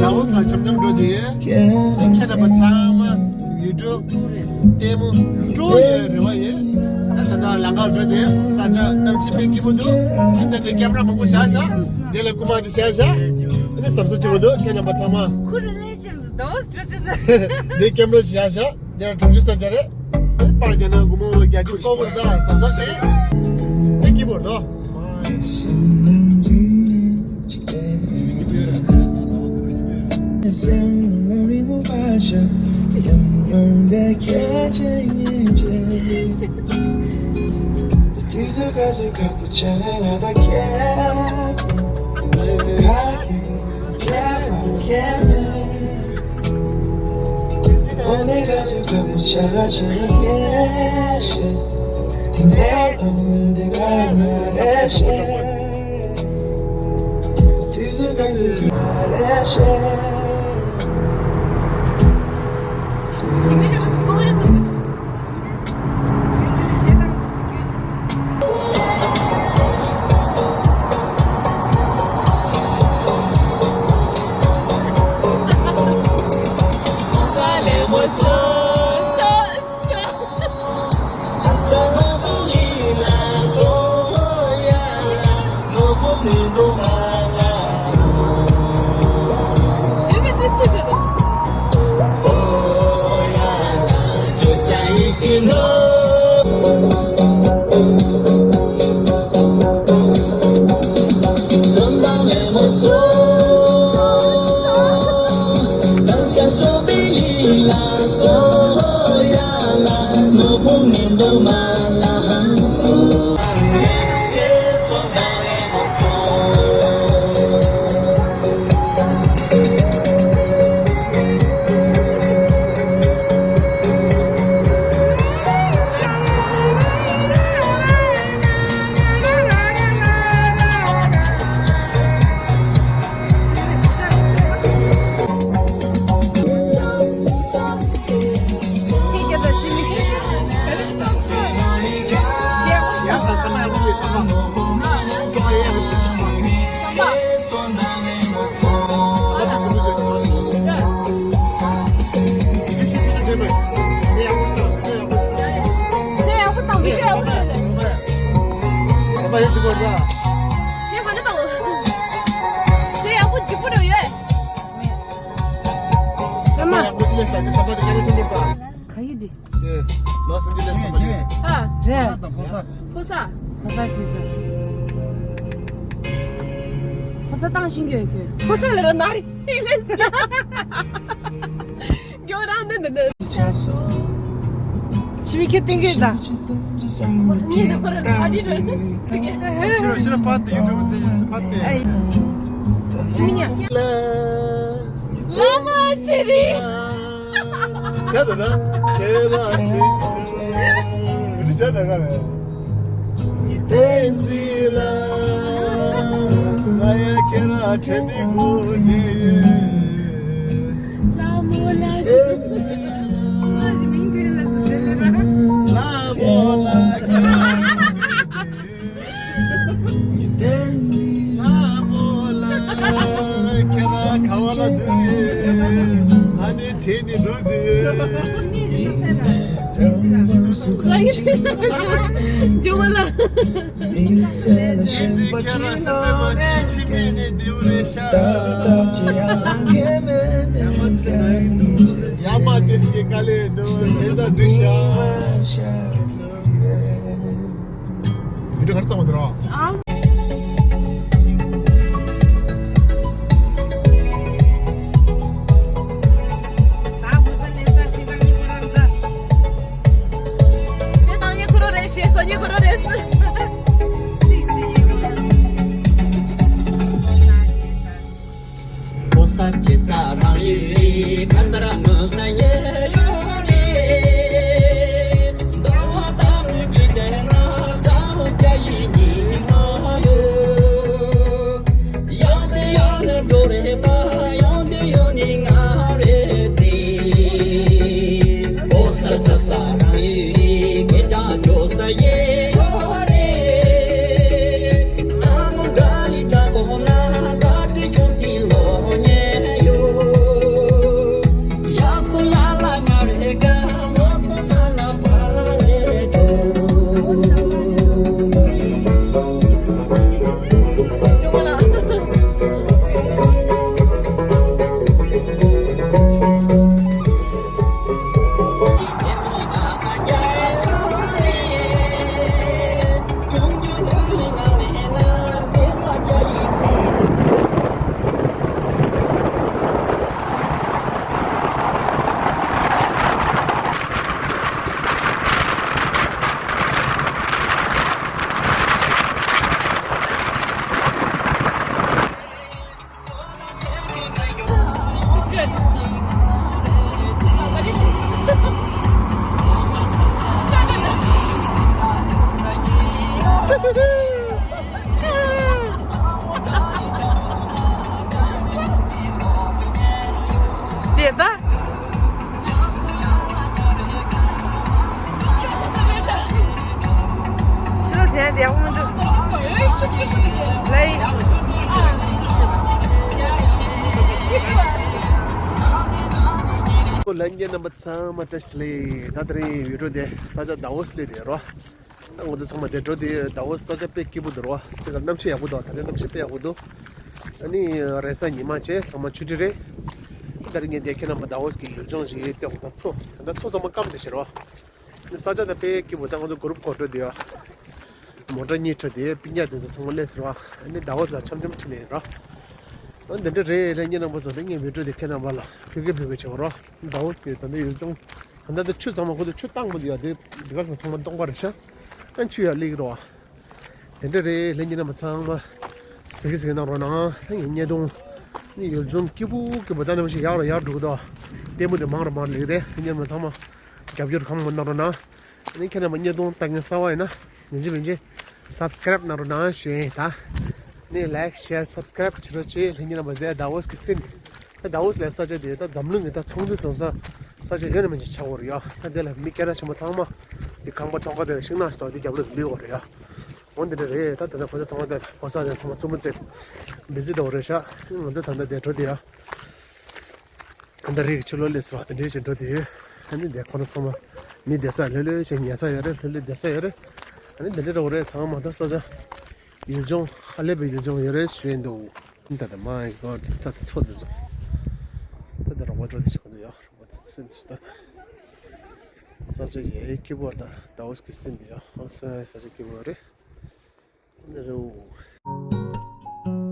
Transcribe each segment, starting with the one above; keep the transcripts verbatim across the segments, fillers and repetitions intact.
ཡང་ལོ་ལ་འཆམ་འཆམ་འགྲོ་དེ་ཁྱེད་རྣམ་པ་ཚང་མ་ཡུལ་གྲུ་ལྟད་མོ་འགྲོ་ཡོད་རེ་བ་ཡོད། ས་ད་ལྟ་ལམ་ཁར་འགྲོ་དེ་ས་ཆ་གནམ་གཤིས་དཔེ་སྐྱིད་པོ་འདུག་ཨ་ནི་ད་དེ་ཀེམ་ར་མང་པོ་བཞག་བཞག་དེ་ལ་སྐུ་མ་ཅིག་བཞག་བཞག་ཨ་ནི་ཟམ་ས་ཅིག་འོ་འདུག་ཁྱེད་རྣམ་པ་ཚང་མ་ཁུ་རེ་ལེ་ཤམ་སི་དོ་སི་ཏི་ན་དེ་ཀེམ་ར་ཅིག་བཞག་བཞག་དེ་ལ་གྲོང་ཆུ་ས་ཆ་རེད། ཨ་ནི་པར་རྒྱག་ན་སྒོར་མོ་བརྒྱད་ཅུ་སྐོར་བར་ད་ཟམ་ས་དེ་དཔེ་སྐྱིད་པོ་རེད་དོ། ས་མ། ས་མ་ཡག་པོ་ཅིག་ལས་བྱ་རྒྱུ་ས་མ་དེ་ག་རེ་ཆེན་པོ་རེད་པ། ག་ཡི་འདི། ལོ་སི་ཨན་ཇི་ལེ་སི་ས་མ་རེད། ཨ། རེད། ཕོ་ས་དང་ཕོ་ས། ཕོ་ས་ཕོ་ས་ཅི་ཟེར། ཕོ་ས་བཏང་ཤེས་ཀྱི་ཡོད་ཁྱོད། ཕོ་ས་ལ་ར་ན་རི་ཤེས་ལེ་ཟེར། མགྱོགས་རང་འདི་འདི་འདི། ཆི་མི་ཁྱོད་ཏིང་གི་ད། ཉིད་ཁོ་ར་ཨ་ཏི་ར། ཤི་ར་ཤི་ར་པ་ཏི་ཡུ་ཊུབ་ཏི་པ་ཏི། ཨ་ཡི། ཆི་མི་ཉ། བླ་མ་ཚེ་རིང་། ཤ་ད་ད། ཁྱེད་ལ་ཁྲིད། རི་ཤ་ད་ག་རེད། བསྟན་འཛིན་ལ། ང་ཡ་ཁྱེད་ལ་ཁྲིད་ནི་དགོས་ནི། ལ་མོ་ལ། ལ་མོ་ལ། ལ་མོ་ལ། ཁྱེད་ལ་ཁ་བ་ལ་འདུག་ཨ་ནི་ཁྲིད་ནི་འགྲོ་དུས། ཇོ་བོ་ལ། ཁྱེད་རང་སེམས་པ་མ་ཅིག་ཁྲིད་མེད་ནས་དེའུ་རེད་ཤག་ཡ་མ་དེ་སྐད་ག་ལེ་འདུག་བྱེད་ད་འགྲིག་ཤག་བི་ཌིའོ་ག་རེ་བརྩམས་པ་འདུག་རོགས། ཕོ་ས་ཅི་ས་རང་ཡི་རི་ཕན་དར་ནུབ་ས་ཡེ་ཡོ་རེ། མདོ་དང་གི་དེ་ན་དང་རྒྱ་ཡི་ཉི་མ་ཡོ། ཡང་དེ་ཡང་ནི་འགྲོ་རེ་པ་ཡང་དེ་ཡོ་ནི་ང་རེ་སི། ཕོ་ས་ཚ་ས་རང་ཡི་རི་གེ་ད་ཇོ་ས་ཡེ་ཡོ་རེ། ཨ་མོ་འདྲ་ལི་ད་གོ་ན་ག་དེ་ཇོ་སི་ལོ་ཉེ་ཡོ། ལྷན་རྒྱས་རྣམ་པ་ཚང་མ་བཀྲ་ཤིས་བདེ་ལེགས། ད་དེ་རིང་བི་ཌི་ཡོ་དེ་ས་ཆ་ཟླ་བོ་སླེབས་དེ་རོ། ད་ང་ཚོ་ཚང་མ་དེ་འགྲོ་དེ་ཟླ་བོ་ས་ཆ་དཔེ་སྐྱིད་པོ་འདུག་རོ། དེ་ལ་གནམ་གཤིས་ཡག་པོ་འདུག་ད་རེས་གནམ་གཤིས་དཔེ་ཡག་པོ་འདུག་ཨ་ནི་རེས་གཟའ་ཉི་མ་བྱས་ཚང་མ་ཆུ་ཊི་རེད། ད་རེས་ངས་དེ་ཁྱེད་རྣམ་པ་ཟླ་བོ་གི་ཡུལ་ལྗོངས་ཞིག་སྟེ་འོང་ད་ཚོ་ད་ལྟ་ཚོ་ཚང་མ་སྐམ་དེ་ཤི་རོ། ནི་ས་ཆ་དང་དཔེ་སྐྱིད་པོ། ད་ང་ཚོ་གུ་རུབ་གོ་འགྲོ་དེ་ཡ། མོ་ཊ་གཉིས་ཁྲིད་དེ་སྤུན་ཀྱག་དེ་ཚོ་ཚང་མ་སླེབས་ཟེར་བ། ཨ་ནི་ཟླ་བོ་ལ་འཆམ་འཆམ་ཁྲིད་ནས་ར། ཨ་འདི་འདྲ་རེད། ལྷན་རྒྱས་རྣམ་པ་ཚོ་ལ་ངས་བི་ཌི་ཡོ་དེ་ཁྱེད་རྣམ་པ་ལ་ཕུལ་གི་ཕུལ་གི་བྱེད་པ་རོ། ཟླ་བོ་གི་ད་ལྟ་ཡུལ་ལྗོངས་ད་ལྟ་ཆུ་ཚང་མ་ཁོ་ཚོ་ཆུ་བཏང་པོ་འདི་ཡ་དེ་འདི་ག་ཚང་མ་སྟོང་པ་རེད་ཤག་ཨ་ཆུ་ཡ་སླེབས་ཀྱི་རོ། དེ་འདྲ་རེད། ལྷན་རྒྱས་རྣམ་པ་ཚང་མ་གཟིགས་གཟིགས་གནང་རོགས་གནང་། ད་ངས་བརྙན་ཐུང་ནི་ཡུལ་ལྗོངས་སྐྱིད་པོ་སྐྱིད་པོ་ད་ནས་མ་ཞིག་ཡག་རུ་ཡག་འགྲོ་གི་འདུག་ལྟད་མོ་དེ་མང་རུ་མང་རུ་ལེགས་རེད། ལྷན་རྒྱས་རྣམ་པ་ཚང་མ་རྒྱབ་སྐྱོར་གང་མང་གནང་རོགས་གནང་། ཨ་ནི་ཁྱེད་རྣམ་པ་བརྙན་ཐུང་ལྟ་མཁན་གསར་པ་ཡིན་ན་ཡིན་གཅིག་མིན་གཅིག་སབ་སི་ཀ་རེབ་གནང་རོགས་གནང་ཞུ་ཡིན་ད། ནི་ལའིག་ཤེར་སབ་སི་ཀ་རེབ་བྱེད་རོགས་བྱེད། ལྷན་རྒྱས་རྣམ་པ་དེ་ཟླ་བོ་གི་སིན། ད་ཟླ་བོ་ལ་ས་ཆ་དེ་ད་འཛམ་གླིང་གི་ད་ཚོང་འབྲེལ་བྱུང་ས་ས་ཆ་ཡོད་ན་མིན་གཅིག་ཆགས་ཡོད་རེད་ཡ། ད་དེ་ལ་མི་སྐད་གྲགས་ཆེན་པོ་ཚང་མ་དེ་ཁང་པ་ཐོག་ཁ་དེ་ཤིང་ནགས་སྟོག་དེ་རྒྱབ་ལོགས་ལུས་ཡོད་རེད་ཡ། འོ་འདི་འདྲ་རེད། ད་ད་ལྟ་ཁོ་ཚོ་ཚང་མ་དེ་ཕོ་གསར་དེ་ཚང་མ་རྩུབ་མོ་རྩེད་བི་ཟི་འདུག་རེད་ཤག་ང་ཚོ་ད་ལྟ་དེ་འགྲོ་དེ་ཡ། ད་རེས་ཀྱི་ཕྱི་ལོགས་ལས་སུ་བ་དེ་འདྲའི་ཞིག་འགྲོ་དེ་ཡོད། ཨ་ནི་འདི་ཁོ་རང་ཚང་མ་མི་བསྡད་ས་ལྷོད་ལྷོད་བྱས་ཉལ་ས་ཡོད་རེད། ལྷོད་ལྷོད་བསྡད་ས་ཡོད་རེད། ཨ་ནི་འདི་འདྲའི་འགྲོ་རེད། ཚང་མ་ད་ས་ཆ་ཡུལ་ལྗོངས་ཧ་ལས་པའི་ཡུལ་ལྗོངས་ཡོད་རེད་ཞུ་ཡིན་འདུག་ད་ད་མ་ཡི་གོ་ད་ད་ཚོ་དེ་ཚོ་ད་ད་རོགས་པ་འགྲོ་དེ་ཞིག་འདུག་ཡ། རོགས་པ་དེ་སེམས་དེ་ད་ད་ས་ཆ་ཡའི་སྐྱིད་པོ་ད་ཟླ་བོ་གི་སེམས་དེ་ཡ་ཧང་སང་ས་ཆ་སྐྱིད་པོ་རེད།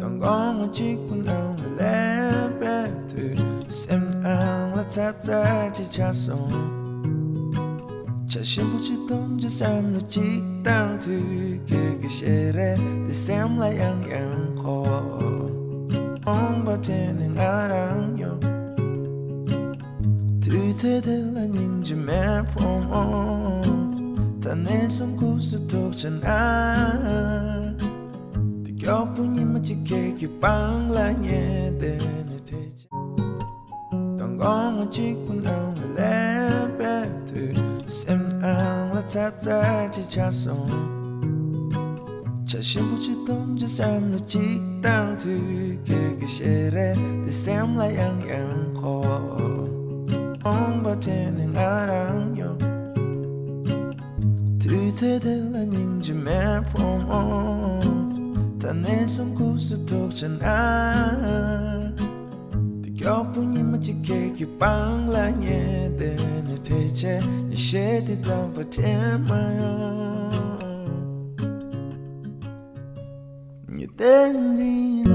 དང་གོང་གཅིག་པུ་ནང་ལ་སླེབས་པའི་དུས། སེམས་ནང་ལ་ཚ་ཚ་ཅིག་ཆགས་སོང་། བྱ་ཞིམ་པོ་ཅིག་འཐུང་རྒྱུ་བསམ་བློ་ཅིག་བཏང་དུས། ཁྱོད་ཀྱི་ཞལ་རས་དེ་སེམས་ལ་ཡང་ཡང་འཁོར། འོང་བ་དེ་ནི་ང་རང་ཡོད། དུས་ཚོད་དེ་ལ་སྙིང་རྗེ་མེད་ཕོ་མོ། ད་ནས་བཟུང་ཁུག་སུ་ཐུག་ཆ་ན། དེ་མགྱོགས་པོ་ཉི་མ་གཅིག་ཁྱེད་ཀྱི་པང་ལ་ཉལ་བསྡད་ནས་ཕེབས། དང་གོང་གཅིག་པུ་ནང་ལ་སླེབས་པའི་དུས། སེམས་ནང་ལ་ཚ་ཚ་ཅིག་ཆགས་སོང་། བྱ་ཞིམ་པོ་ཅིག་འཐུང་རྒྱུ་བསམ་བློ་ཅིག་བཏང་དུས། ཁྱོད་ཀྱི་ཞལ་རས་དེ་སེམས་ལ་ཡང་ཡང་འཁོར། འོང་བ་དེ་ནི་ང་རང་ཡོད། དུས་ཚོད་དེ་ལ་སྙིང་རྗེ་མེད་ཕོ་མོ། ད་ནས་བཟུང་ཁུག་སུ་ཐུག་ཆ་ན། དེ་མགྱོགས་པོ་ཉི་མ་གཅིག་ཁྱེད་ཀྱི་པང་ལ་ཉལ་བསྡད་ནས་ཕལ་ཆེར་ཉི་ཤེལ་དེ་ཙམ་པ་དྲན་མ་ཡོང་། ཉི་ཟླ་འཛིན་